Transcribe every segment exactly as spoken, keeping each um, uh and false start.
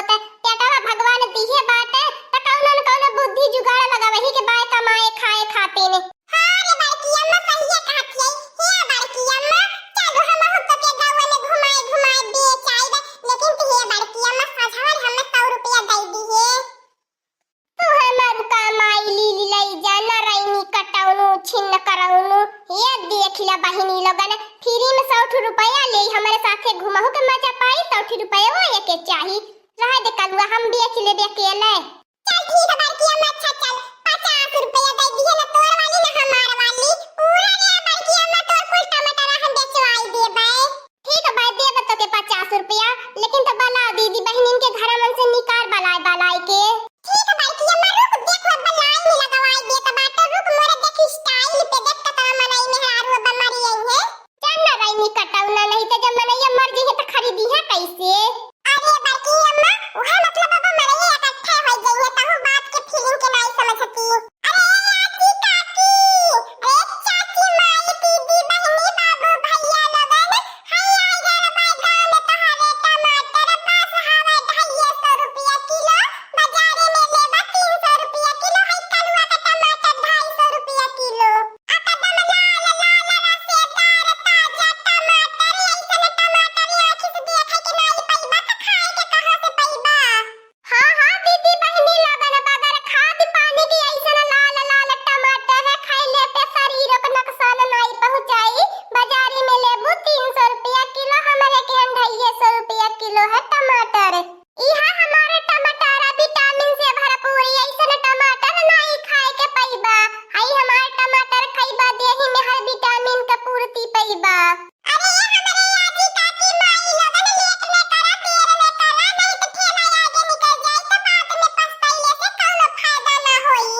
पेटवा भगवान दिहे बाटे, त कौनो न कौनो बुद्धि जुगाड़ लगावही के बाय कमाए खाए खातिर। हाँ रे बड़की अम्मा, सहिए कहत हई। हे बड़की अम्मा, चलो हमहू तोके गौवा में घुमाए घुमाए बेच आइब, लेकिन तू हे बड़की अम्मा, सझवन हमें सौ रुपया दे दिहे। तू हमार कमाई ली लई जाना रैनी कटौनू छिन्न करौनू। ये देख ला बहिनी लोगन, फ्री में सौ ठो रुपया ले हमरे साथे घुमहू के मजा पाई, सौ ठो रुपया वो एके चाही। रहे दे कलुआ, हम बेच लेबे अकेले। चल ठीक है बड़की अम्मा, अच्छा चल, पचास रुपया दे दिहे ना तोर वाली ना हमार वाली, पूरा ले बड़की अम्मा तोर कुल टमाटर हम बेचवाई देबे। ठीक है भाई, देबे तोके पचास रुपया, लेकिन तो बला दीदी बहनिन के घर मन से निकार बलाए बलाए के। ठीक है बड़की अम्मा, रुक देखो बलाए में लगवाई दे तो बाटे, रुक मोरे देख स्टाइल पे देख कतना मनई में हारू बमरी आई है। चल ना रैनी कटौना, नहीं तो जब मनैया मर जइहे तो खरीदी है कैसे? अरे बड़की अम्मा, उहे मतलब अब मनैया इकट्ठे हो गई है, तहु बात के फीलिंग के नहीं समझती। अरे आजी काकी, अरे चाची माई दीदी बहनी बाबू भैया लोगन, हाय आइगल बा गाँव में तोहरे टमाटर बस हवे ढाई सौ रुपया किलो, बाजारे में लेबा तीन सौ रुपया किलो, है कलुआ का टमाटर ढाई सौ रुपया किलो। एकदम लाल लाल रसेदार ताजा टमाटर, ऐसन टमाटर आँखी से देखे के नाई पइबा त खाए के कहाँ से पइबा? हाँ हाँ दीदी बहनी लोगन, बगैर खाद पानी के ऐसन लाल लाल टमाटर है, खइले पे शरीर के नुकसान नाई पहुँचाई। बाजारी में लेबू तीन सौ रुपया किलो, हमरे के ढाई सौ रुपया किलो है टमाटर। इहा हमारे टमाटर विटामिन से भरपूर, ऐसन टमाटर नाई खाए के पइबा। हई हमार टमाटर खइबा, देही में हर विटामिन के पूर्ति पइबा। अरे हमरे आजी काकी माई लोगन लेट न करा, देर न करा, नहीं तो ठेला आगे निकल जाई तो बाद में पछताइले से कौनो फायदा ना होई।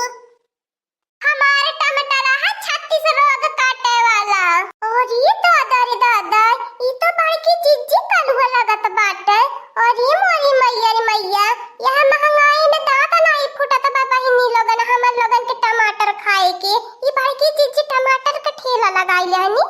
हमार टमाटर है छत्तीस रोग काटे वाला। अरे दादा रे दादा, ई तो बड़की जिज्जी कलुआ लगत बाटे। अरे मोरी मैया रे मैया, यह महंगाई में दांत नाई फूटत बा बहिनी लोगन, हमर लोगन के टमाटर खाए के। ई बड़की जिज्जी टमाटर के ठेला लगाई लेहनी।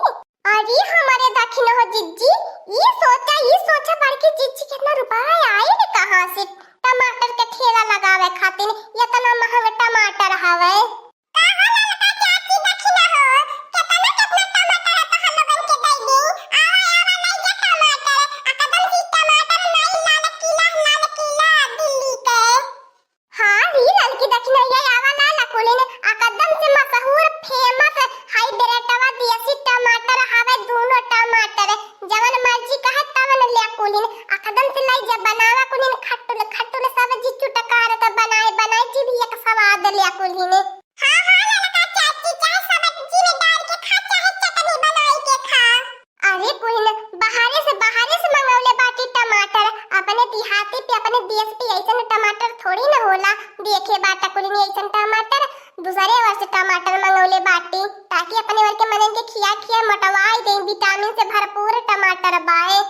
अरे हमारे दखिन हो जिज्जी, ई सोचा, ई सोचा बड़की जिज्जी कितना रुपया आए रे कहाँ से टमाटर के ठेला लगावे खातिर, इतना महंग टमाटर हवे। का हो ललका चाची दखिन हो, कितना कितना टमाटर तो हम लोगन के दे दी। आवा आवा ले जा टमाटर, आ कदम से टमाटर नाई लाल किला, लाल किला दिल्ली के। हाँ, ई ललकी दखिनैया आवा लाल कुलिन, आ कदम से मशहूर फेमस हाइब्रिडवा देसी टमाटर हवे, दूनो टमाटर, जवन मर्जी कहे तवन ले कुलिन, आ कदम से लाई जा बनावा कुलिन, खट्टुल खट्टुल सब्जी चुटकार त बनाए बनाए जीभिया के स्वाद ले कुलिन। हाँ, हाँ, ललका चाची, चाहे सब्जी में डाल के खा, चाहे चटनी बनाई के खा। अरे कुलिन, बाहरे से, बाहरे से मंगौले बाटी टमाटर। अपने देहाती पे, अपने देश पे ऐसन टमाटर थोड़ी न होला। देखे बाटा कुलिन ऐसन टमाटर, दूसरे वर्ष टमाटर मंगौले बाटी, ताकि अपने वर्ग के मनन के खिया खिया मोटवाई दे, विटामिन से भरपूर टमाटर बाए।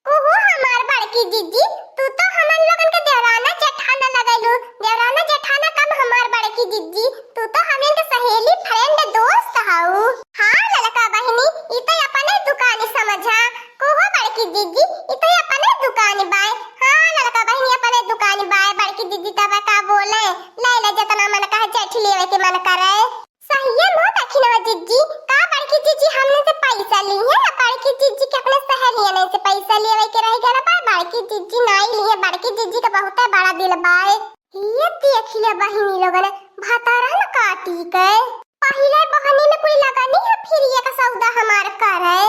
ओहो हमार बड़की जिज्जी, तू तो हमन लोगन के देवराना जेठाना लगैलू। देवराना जेठाना कम हमार बड़की जिज्जी, तू तो हमन के सहेली, friend, दोस्त हऊ। हाँ ललका बहिनी, ई तो अपने दुकानी समझा। ओहो बड़की जिज्जी, ई तो अपने दुकानी बाय। हाँ ललका बहिनी, अपने दुकानी बाय। बड़की जिज्जी तब का बोले, ले ले जितना मन कहे, जेठ लेवे के मन करे। सहिए नो दखिनवा जिज्जी, का बड़की जिज्जी हमने से पैसा ली है? बड़की जिज्जी के अपने सहेलियन से पैसा लेवे के रह गया बा। बड़की जिज्जी नाई ली है, बड़की जिज्जी के बहुते बड़ा दिल बाए। ये देख ले बहिनी लोगन, भतारन काटी के पहिले बहनी में कोई लगा नहीं है, फिर ये का सौदा हमार कर है।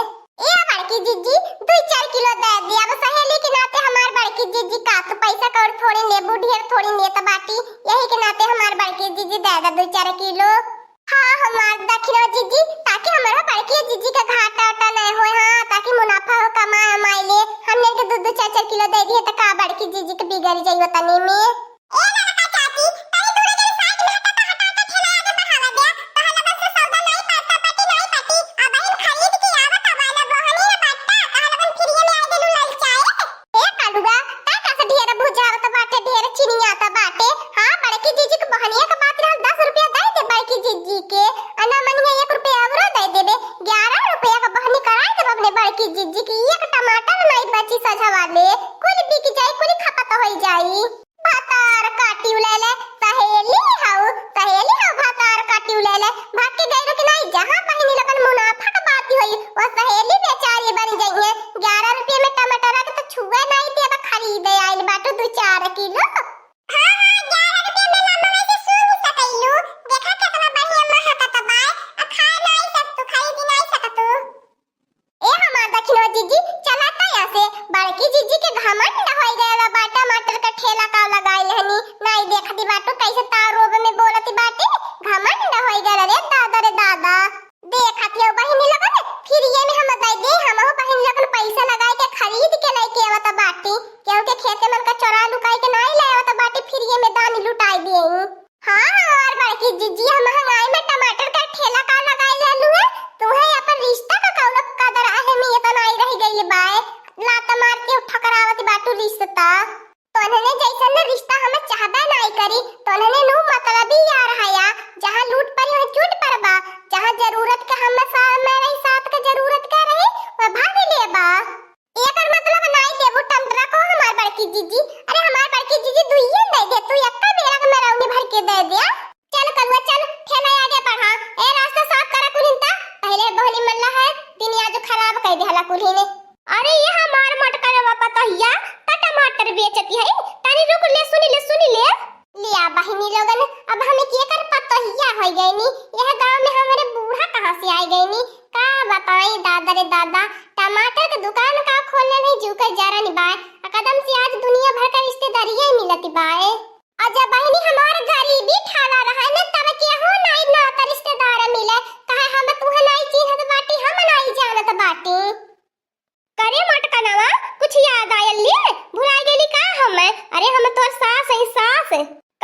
ए बड़की जिज्जी, दो चार किलो दे दे। अब सहेली के नाते हमार बड़की जिज्जी का तू पैसा कौड़ थोड़ी लेबू, ढेर थोड़ी लेत बाटी, यही के नाते हमार बड़की जिज्जी दे दे दो चार किलो। हाँ, हमार दखिनवा जिज्जी, ताकि हमारा बड़की जिज्जी का घाटा उटा नहीं होए, हाँ, ताकि मुनाफा हो, कमाए उमाए ले। हमने के दो दो चार चार किलो दे दिए, तो का बड़की जिज्जी के बिगड़ जाई उतने में? ए लड़का चाची, तनी दूर जन साइड में हटा, तो हटा के ठेला आगे बढ़ावा दे। तोहर लगन से सौदा नहीं पाता, पटी नहीं पटी। अब बहिन खरीद के आवत बा ना, बहनी ना बाटा, तोहर लगन फ्री में आए देलू ललचाए। ए कलुआ, तै का से ढेर बुझावत बाटे, ढेर चिनियात बाटे। हाँ, बड़की जिज्जी के बहनिया के बात रहल, दस रुपया दे दे बड़की जिज्जी के। आ ना मनिया एक रुपया औरो दे देबे, ग्यारह रुपया का बहनी करा आज अपने बड़की जिज्जी की एक टमाटर नाई बची सझवा ले, कुल बिक जाई, कुल खपत होई जाई। भतार काटी उलेले, सहेली हऊ, सहेली हऊ, भतार काटी उलेले, भाग के गइलू कि नाई, जहाँ बहिनी लोगन मुनाफा क बात होई, वो सहेली बेचारी बन जइहे। ग्यारह रुपये में टमाटर के तो छुए नाई देबा, खरीदे आइल बाटू दू चार किलो। हाँ, हाँ, ग्यारह रुपये में लमवा से सूंघ सकैलू, देखा केतना बढ़िया महकत बा, आ खाए नाई सकतू, खरीदी नाई सकतू। ए हमार दखिनो जिज्जी, चला त यहाँ से। बड़की जिज्जी के घमंड होइ गया बा, टमाटर का ठेला का लगाई लेहनी। नाई देखती बाटू कैसे ताव रोब में बोलती बाटी, घमंड होइ गया रे दादा रे दादा। देखत हो बहिनी लोगन, फिर ये में हम दे दे, हमहू बहिनी लोगन पैसा लगाए के खरीद के लेके आवत बाटी, क्योंकि खेते मन का चोरा लुकाई के नाई ले आवत बाटी, फिर ये में दानी लुटाई दिए। हाँ, हमार बड़की जिज्जी, हम महंगाई में टमाटर का ठेला का लगाई लेलू है, तुहे अपन रिश्ता का कौनो कदर अहमियत नाई रह गइल बाए, लात मार के ठकरावत बाटू रिश्ता। तोहने जैसन रिश्ता हम चाहबे नाई करी, तोहने नु मतलबी यार हया, जहाँ लूट परी वहाँ चूट पड़बा, जहाँ जरूरत के हम सा-, मेरे साथ के जरूरत के रही, वह भाग लेबा। एकर मतलब नाई देबू टमाटर को हमार बड़की जिज्जी? अरे हमार बड़की जिज्जी दुइये दे दे, तू एक्का बेरा के मेरा उन्हीं भर के दे दे। चल कलुआ चल, ठेला आगे बढ़ा। ए रास्ता साफ करा कुलिन ता, पहले बोहनी मल्ला है, दिन आज खराब कर दे हला कुल्ही ने। अरे ये हमार मटकनवा पतोहिया, त टमाटर बेचती है, तनी रुक ले, सुनी ले, सुनी ले। लिया बहिनी लोगन, अब हमें केकर पतोहिया होइ गइनी, यह गाँव में हमरे बूढ़ा कहाँ से आइ गइनी। का बताई दादा रे दादा, टमाटर के दुकान का खोलने नहीं जीव के जरन बाय, आ कदम से आज दुनिया भर का रिश्तेदारिये मिलत बाय। आ जब बहिनी हमार गरीबी ठाला रहा न, तब केहू नाई नाता रिश्तेदार मिले, कहे हम तुहे नाई चिन्हत बाटी, हम नाई जानत बाटी। करे मोटकनवा, कुछ याद आयल ले? भुलाइ गेली का हमें? अरे हम तोर सास हई, सास।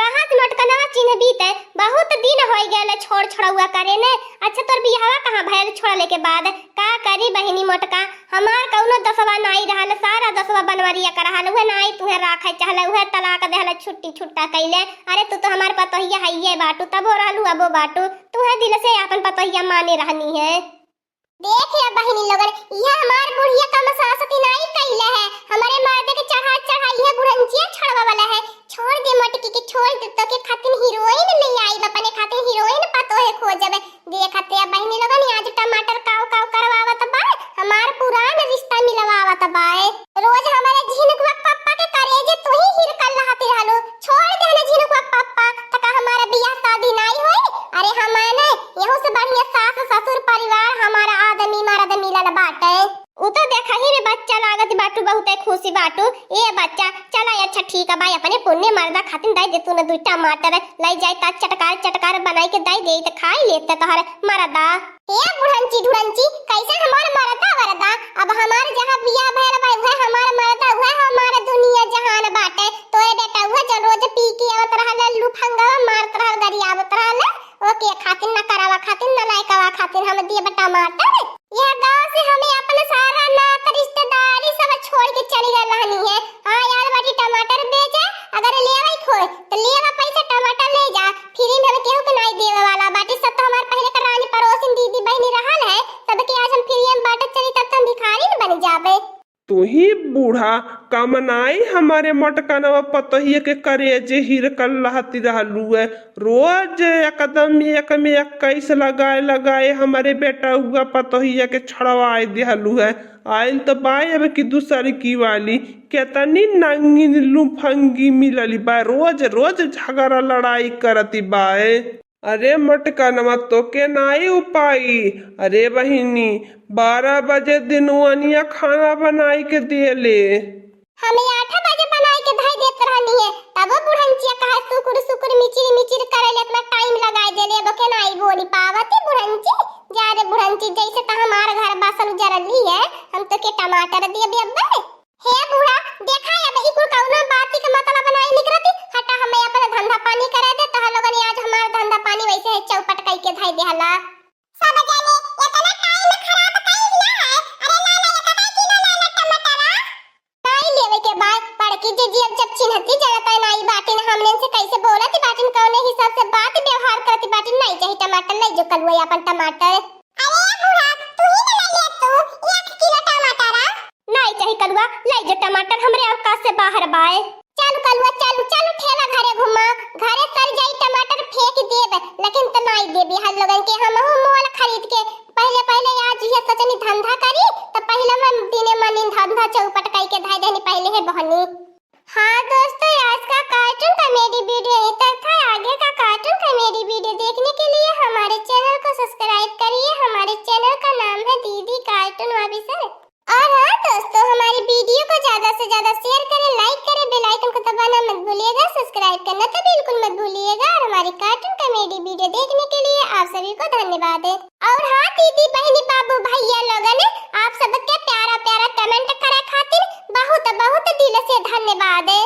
कहाँ से मोटकनवा चिन्हबी ते? बहुत दिन होइ गयल छोड़ छोड़ौआ करे ने। अच्छा तोर बियाहवा कहाँ भयल छोड़ले के बाद? का करी बहिनी मोटका, हमार कउनो दसवा नाई रहल, सारा दसवा बनवरिया का रहल, उहे नाई तुहे राखे चहले, उहे तलाक देहले, छुट्टी छुट्टा कइले। अरे तू तो हमार पतोहिया हइये बाटू, तबो रहलू अबो बाटू, तुहे दिल से आपन पतोहिया माने रहनी है। देख या बहिनी लोगन, इहे हमार बुढ़िया कम सासती नाई कइले है, हमरे मर्द के चढ़ा चढ़ा इहे बुढ़ंचिया छड़वा वाला है। छोड़ दे मटकी के, छोड़ दे, तोके खातिन हीरोइन ले आइब, अपने खातिन हीरोइन पतोहे खोजब। देखत या बहिनी लोगन, आज टमाटर काव काव करवावत बा, हमार पुरान रिश्ता मिलवावत बा। रोज हमरे झिनकुआ पप्पा के करेजे तू ही हिरकल रहती रहलू, छोड़ देहले झिनकुआ पप्पा, त का हमारा बियाह शादी नाई होई? अरे हमार ने, यहू से बढ़िया सास ससुर परिवार हमारा आदमी मर्द मिलल बाटे। उ तो देखा ही में बच्चा लागत बाटू, बहुते खुशी बाटू। ए बच्चा, चला अच्छा ठीक है भाई, अपने पुन्ने मर्दा खातिन दे दे तू न दुई टमाटर, लई जाए ता चटकार चटकार बनाई के दे दे त खाई लेते तोहर मर्दा। हे बुढ़ंची ढुढ़ंची, कैसे हमार मरदा वरदा? अब हमार जहाँ बियाह भयल बा, उहे हमार मरदा, उहे हमार दुनिया जहान बाटे। तोरे बेटा उहे जौन रोज पी के आवत रहल, लुफंगवा मारत रहल, गरियावत रहल, ओके खातिन, न करावा खातिन, न लायकवा खातिन हम दिए टमाटर। यह गाँव से हमें अपन सारा नात रिश्तेदारी सब छोड़ के चली गए रहनी है। हाँ यार बाटी टमाटर बेचे, अगर लेवे के होए तो लेवा पैसा टमाटर ले जा, फ्री में हम केहू के नाई देवे वाला बाटी। सब तो हमार पहले का रानी पड़ोसिन दीदी बहिनी रहल है, सबके आज हम फ्री में बांटत चली, तब तो हम भिखारी न बन जाबे। तू ही बूढ़ा कमनाई हमरे मोटकनवा पतोहिया के करेजे हिरकल रहती रहलू है। रोज एकदम एक में इक्कीस लगाए लगाए हमरे बेटउआ पतोहिया के छड़वाए दिहलू है। आइल तो बाय अब की दूसर की वाली, केतनी नंगी लुफंगी मिलली बा, रोज रोज झगड़ा लड़ाई करती बाय। अरे मोटकनवा तोके नाई उपाई। अरे बहिनी, बारह बजे दिनुअनिया खाना बनाई के देले। हमें आठ बजे बनाई के धई देत रहनी है, तबो बुढ़ंचिया कहे सुकुर सुकुर मिचिर मिचिर करे ले, इतना टाइम लगाई देले, अब के नाई बोली पावती बुढ़ंची। जा रे बुढ़ंची, जैसे त हमार घर बसल उजरली है, हम तोके टमाटर दिए अब्बे। हे बूढ़ा, देखा अब ई कुल कउनो बाती के मतलब नाई निकरती। हटा, हमें अपन धंधा पानी करे दे, तोहर लोगन आज हमार धंधा पानी वैसे है चौपट कई के धई देहला। सब जने इतना टाइम खराब कई दिया है। अरे ला ना, ये कतई किलो ला ना टमाटरा। नाई लेवे के बाद बड़की जिज्जी अब जब चिन्हती जानता नाई बाटिन, हमने से कैसे बोलती बाटिन, कौने हिसाब से बात व्यवहार करती बाटिन, नाई चाही टमाटर, ले जो कलुआ अपन टमाटर। अरे बूढ़ा, तू ही ना ले तू, ये आए। चल कलुआ, चल, चल ठेला घरे घुमा, घरे सर जाई टमाटर फेंक देब, लेकिन त नाई देबी हर लोगन के। हमहू मोल खरीद के पहले पहले आज ये सोचनी धंधा करी, त पहले मन दिने मनी धंधा चौपट कई के धाई देनी पहले है बहनी। हाँ दोस्तों, आज का कार्टून कॉमेडी वीडियो यहीं तक था। आगे का कार्टून कॉमेडी वीडियो देखने के लिए हमारे चैनल को सब्सक्राइब करिए। हमारे चैनल का नाम है दीदी कार्टून ऑफिसर। और हाँ दोस्तों, हमारी वीडियो को ज्यादा से ज्यादा शेयर करें, लाइक करें, बेल आइकन को दबाना मत भूलिएगा, सब्सक्राइब करना तो बिल्कुल मत भूलिएगा। और हमारी कार्टून कॉमेडी वीडियो देखने के लिए आप सभी को धन्यवाद है। और हाँ दीदी, बहनी, बाबू, भैया लोगन, आप सबके प्यारा प्यारा कमेंट करे खातिर बहुत बहुत दिल से धन्यवाद है।